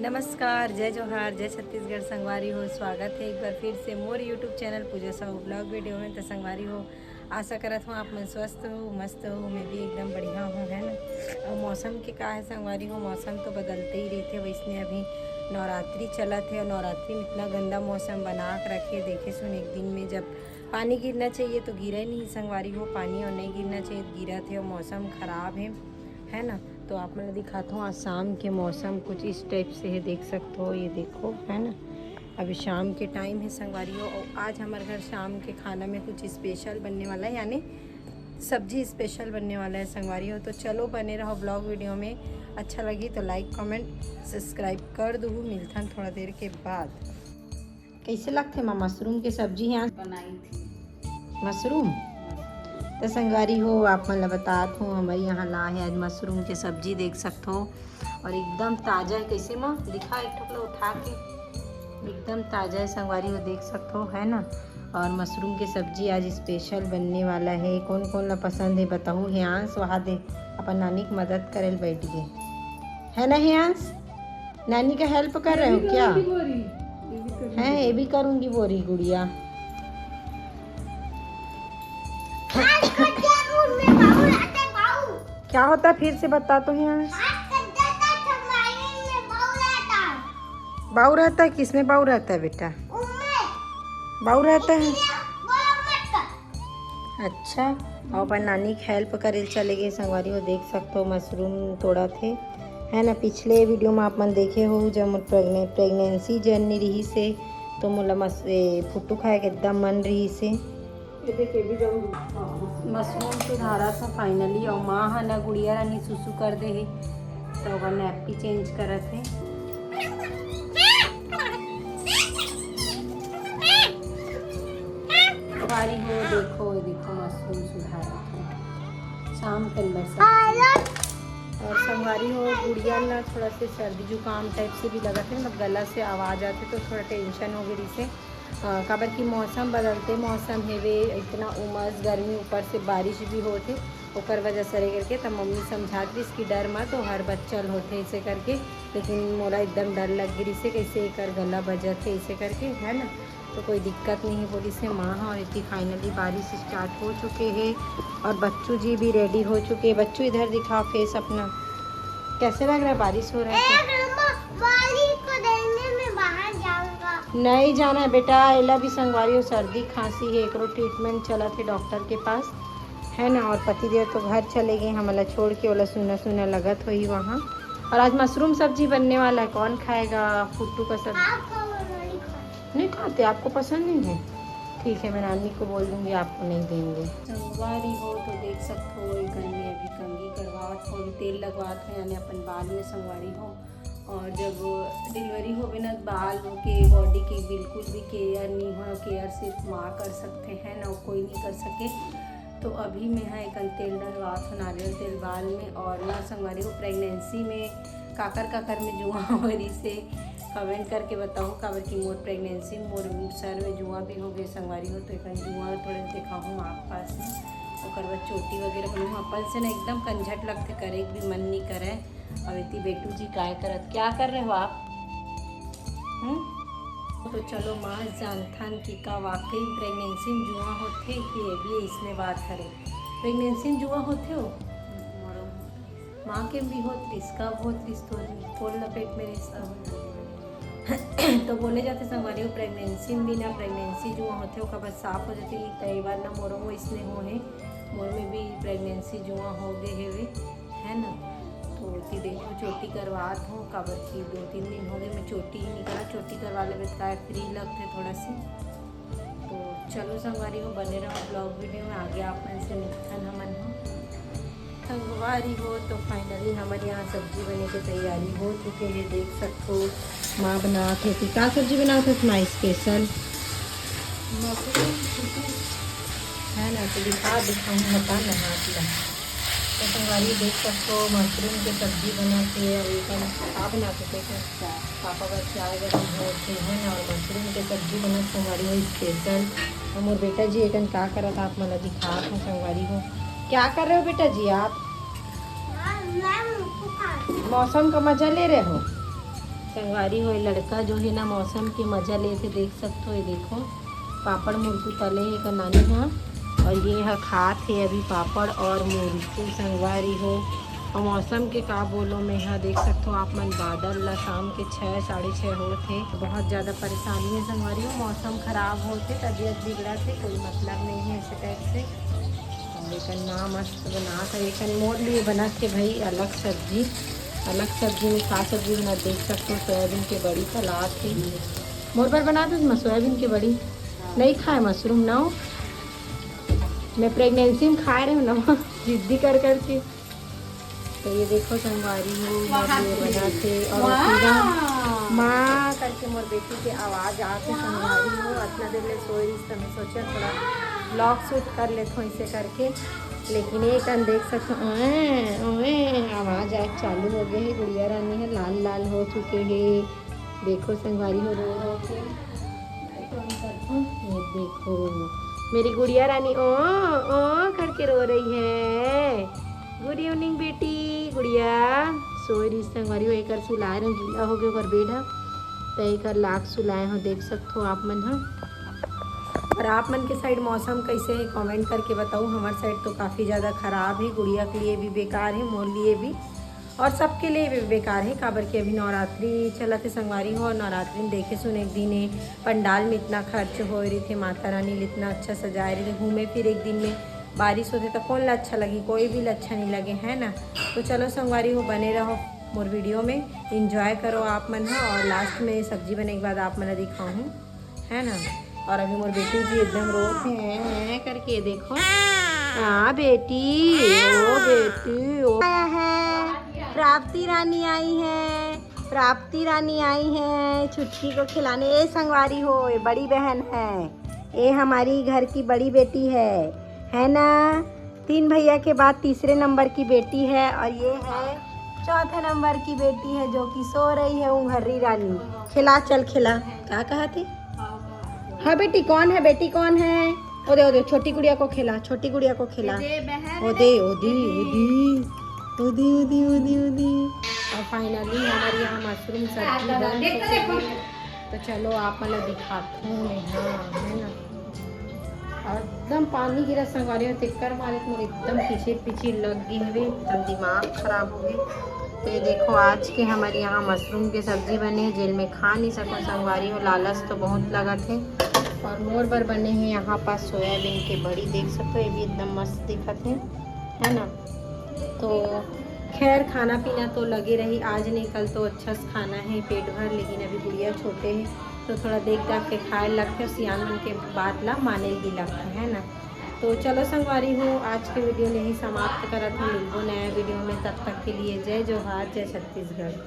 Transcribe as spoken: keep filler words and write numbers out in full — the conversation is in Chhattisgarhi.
नमस्कार, जय जोहार, जय छत्तीसगढ़ संगवारी हो। स्वागत है एक बार फिर से मोर YouTube चैनल पूजा साहू ब्लॉग वीडियो में। तो संगवारी हो, आशा करत हूँ आप मन स्वस्थ हो, मस्त हो। मैं भी एकदम बढ़िया हूँ, है ना। और मौसम के का है संगवारी हो, मौसम तो बदलते ही रहते। वैसने अभी नवरात्रि चलत है और नवरात्रि में इतना गंदा मौसम बना के रखे, देखे सुन एक दिन में जब पानी गिरना चाहिए तो गिरे नहीं संगवारी हो, पानी और नहीं गिरना चाहिए तो गिरत है और मौसम खराब है, है ना। तो आप मन ला दिखात हूँ आज शाम के मौसम कुछ इस टाइप से है, देख सकते हो, ये देखो, है ना। अभी शाम के टाइम है संगवारी हो, और आज हमारे घर शाम के खाना में कुछ स्पेशल बनने वाला है, यानी सब्जी स्पेशल बनने वाला है संगवारी हो। तो चलो बने रहो ब्लॉग वीडियो में, अच्छा लगी तो लाइक कमेंट सब्सक्राइब कर दू। मिलथन थोड़ा देर के बाद। कैसे लगथे माँ मशरूम के सब्जी है आज? बनाई थी। मशरूम। तो संगवारी हो, आप मन ला बतात हूँ, हमारे यहाँ ला है आज मशरूम के सब्जी, देख सकते हो। और एकदम ताजा है। कैसे माँ, दिखा एक ठोक ला उठा के, एकदम ताजा है संगवारी हो, देख सकते हो, है ना। और मशरूम के सब्जी आज स्पेशल बनने वाला है। कौन कौन ला पसंद है बताओ, हियांश वहाँ दे अपन नानी की मदद करे ल बैठ गए, है ना हियांश? नानी का हेल्प कर रहे हो क्या? हैं, ये भी करूंगी बोरी गुड़िया। क्या होता है फिर से बता तो हियांश। बाऊ रहता है, किसमें बाऊ रहता है बेटा? बाऊ रहता है। अच्छा, और अपन नानी के हेल्प करे चले गए संगवारी हो। देख सकते हो मशरूम तोड़त हे, है ना। पिछले वीडियो में आप मन देखे हो जब मोर प्रेगने प्रेगनेंसी जर्नी रही से, तो मोला मस ए, फुट्टू खाए के एकदम मन रही से। ये देखिए भी जब मशरूम सुधारा था फाइनली, और माँ हा ना गुड़िया रानी सुसु कर दे हे, तो ओकर नैप्पी चेंज करत हे। संगवारी हो देखो, देखो मशरूम सुधारा था शाम के अंदर से। और संगवारी हो गुड़िया ना थोड़ा से सर्दी जुकाम टाइप से भी लगत है, मतलब गला से आवाज आते तो थोड़ा टेंशन हो गई से। अ, काबर कि मौसम बदलते मौसम हेवे, इतना उमस गर्मी ऊपर से बारिश भी होते, ओकर वजह से रे करके त मम्मी समझात रहिस कि डर मत, तो हर बच्चा ल होथे ऐसे करके। लेकिन मोला एकदम डर लग गई से कैसे एकर गला बजत है ऐसे करके, है ना। तो कोई दिक्कत नहीं बोली से माँ हा। और इतनी फाइनली बारिश स्टार्ट हो चुके है और बच्चू जी भी रेडी हो चुके हैं। बच्चू इधर दिखाओ फेस अपना, कैसे लग रहा है बारिश हो रहा है तो? बारिश को देखने में बाहर जाऊंगा। नहीं जाना है बेटा, एला भी संगवारी हो सर्दी खांसी है, एकरो ट्रीटमेंट चलत है डॉक्टर के पास, है ना। और पतिदेव तो घर चले गए हमला छोड़ के, ओला सुना सुना लगत होही वहाँ। और आज मशरूम सब्जी बनने वाला है, कौन खाएगा फुट्टू का सब्जी? आप खाओ, मैं नहीं खाऊं। नहीं खाते, आपको पसंद नहीं है? ठीक है, मैं नानी को बोल दूंगी, आपको नहीं देंगे। संगवारी हो तो देख सकते हो, एक में अभी कंघी करवात हो, अभी तेल लगवात हो, यानी अपन बाल में संगवारी हो। और जब डिलीवरी होवे ना, बाल के बॉडी के बिल्कुल भी केयर नहीं हो, केयर सिर्फ माँ कर सकते हैं ना, कोई नहीं कर सके। तो अभी मैं हा एकन तेल डलवात हो, नारियल तेल बाल में। और ना संगवारी हो प्रेगनेंसी में काकर काकर में जुआ हो रही से कमेंट करके बताओ, काबर कि मोर प्रेगनेंसी में मोर सर में जुआ भी हो गए संगवारी हो। तो एकन जुआ थोड़े दिखाऊँ आप पास में, ओकर बाद चोटी वगैरह बनूँ। अपन से ना एकदम कंझट लगते, करे के भी मन नहीं करे। अब इतनी बेटू जी काय करत, क्या कर रहे हो आप? हम्म? तो चलो माँ जानथन कि का वाकई प्रेगनेंसी में जुआ होथे कि ये भी इसमें बात हरे। प्रेगनेंसी में जुआ होथे हो? माँ के भी होत रिस, कब होत रिस तो कोल लपेट में रिस तब। तो बोले जाते संगवारी हो प्रेगनेंसी में भी ना प्रेगनेंसी जुआ होथे, ओकर बाद साफ हो जाती। कई बार ना मोरो में इसने हो है, मोर में भी प्रेगनेंसी जुआ हो गए हेवे, है ना। तो ओती देखो चोटी करवात हूँ, काबर कि दो तीन दिन हो गए मैं चोटी ही नहीं करा। चोटी करवा लेबे त काय फ्री लगथे थोड़ा सी। तो चलो संगवारी हो, बने रहो ब्लॉग वीडियो में, आगे आप मन से मिलथन हमन हो। संगवारी हो तो फाइनली हमारे यहाँ सब्जी बने के तैयारी हो चुके हैं, देख सकते हो। माँ बनात हे, का सब्जी बनात हे? माँ स्पेशल मशरूम है ना, तो दिखा दिखाऊँ, बता ना हाथ ला। तो संगवारी देख सकते हो मशरूम के सब्जी बनात हे, और एक का बनात हे, देख सकते हो। पापा बस चाय गरम होत हे, है ना, और मशरूम के सब्जी बनत संगवारी हो स्पेशल। और मोर बेटा जी एकन का करत आप मन ला दिखात हो संगवारी हो। क्या कर रहे हो बेटा जी आप? मैं मुझको खा मौसम का मजा ले रहे हो? संगवारी हो, ये लड़का जो है ना, मौसम के मजा लेथे। देख सकथो, ये देखो, पापड़ मुरकू तले हे एकर नानी हा, और ये हा खात हे अभी पापड़ और मुरकू। संगवारी हो, और मौसम के का बोलो मैं हा, देख सकथो आप मन, बादल ला शाम के छः, साढ़े छः होत हे। बहुत ज़्यादा परेशानी है संगवारी हो, मौसम खराब होत हे, तबीयत बिगड़त हे, कोई मतलब नहीं है ऐसे टाइप से। और एकर माँ मस्त बनात हे, एकर मोर लिए बनत हे भाई अलग सब्जी। अलग सब्जी में का सब्जी बनत, देख सकथो, सोयाबीन के बड़ी तलात हे। मोर बर बनात हस माँ सोयाबीन के बड़ी? नहीं खाए मशरूम ना हो, मैं प्रेगनेंसी में खाए रहे ना जिद्दी कर करके। तो ये देखो संगवारी हो, मोर लिए बनात हे और सीधा माँ करके मोर बेटी के आवाज आके संगवारी हो। इतना देर ले सोए रहिस, तो मैं सोचा थोड़ा vlog shoot कर लेथो इसे करके, लेकिन ये कन देख सकथो, ओए, ओए, आवाज आए चालू हो गए हे। गुड़िया रानी है, लाल लाल हो चुके हे। देखो संगवारी हो, रो रो के। ये देखो, मेरी गुड़िया रानी ओ ओ करके रो रही है। गुड इवनिंग बेटी। गुड़िया सोए रहिस संगवारी हो, एकर सुलाए रहे, गीला हो गए ओकर बेड ह, तो एकर लाक सुलाए हो, देख सकथो आप मन ह। और आप मन के साइड मौसम कैसे है, कमेंट करके बताओ। हमार साइड तो काफ़ी ज़्यादा खराब है, गुड़िया के लिए भी बेकार है, मोर लिए भी, और सबके लिए भी बेकार है, काबर कि अभी नवरात्रि चलत है संगवारी हो। और नवरात्रि में देखे सुने एक दिन है, पंडाल में इतना खर्च होए रहिथे, माता रानी ल इतना अच्छा सजाए रहिथे, घूमे फिर एक दिन में बारिश होथे तो कौन ला अच्छा लगी, कोई भी ला अच्छा नहीं लगे, है ना। तो चलो संगवारी हो, बने रहो मोर वीडियो में, एंजॉय करो आप मन ह। और लास्ट में सब्जी बने के बाद आप मन ला दिखाऊँ, है ना। और अभी मोर बेटी जी एकदम रोत हे, हैं, हैं करके, देखो। हाँ बेटी, ओ बेटी, ओ। आया है, प्राप्ति रानी आई है, प्राप्ति रानी आई है छुटकी को खिलाने। ये संगवारी हो, ये बड़ी बहन है, ये हमारी घर की बड़ी बेटी है, है ना। तीन भैया के बाद तीसरे नंबर की बेटी है, और ये है चौथे नंबर की बेटी है, जो कि सो रही है, उंघर्री रानी। खिला, चल खिला। का कहा थी? हाँ बेटी, कौन है बेटी, कौन है? ओ दे, ओ दे, छोटी गुड़िया को खिला, छोटी गुड़िया को खिला। ये बहन ओ है। दे, ओ दे, ओ दे, ओ दे, ओ दे, ओ दे, ओ दे। और फाइनली हमारे यहाँ मशरूम सब्जी बन चुकी है। तो चलो आप मन ला दिखाथों मैं, हाँ, है ना। और एकदम पानी गिरा संगवारी हो, तेकर मारे तो मोर एकदम पीछे पीछे लग गई हवे, एकदम दिमाग खराब हो गई। तो ये देखो, आज के हमारे यहाँ मशरूम के सब्जी बने, जेल में खा नहीं सको संगवारी हो, लालच तो बहुत लगत है। और मोर बर बने हैं यहाँ पास सोयाबीन के बड़ी, देख सकते हो, ये भी एकदम मस्त दिखत है, है ना। तो खैर, खाना पीना तो लगे रही, आज नहीं कल तो अच्छा से खाना है पेट भर, लेकिन अभी गुड़िया छोटे है तो थोड़ा देख दाख के खाए लगथे, सियान मन के बात ला माने भी लगथे, है ना। तो चलो संगवारी हो, आज के वीडियो यही समाप्त करत हूँ, मिलबो नया वीडियो में, तब तक के लिए जय जोहार, जय छत्तीसगढ़।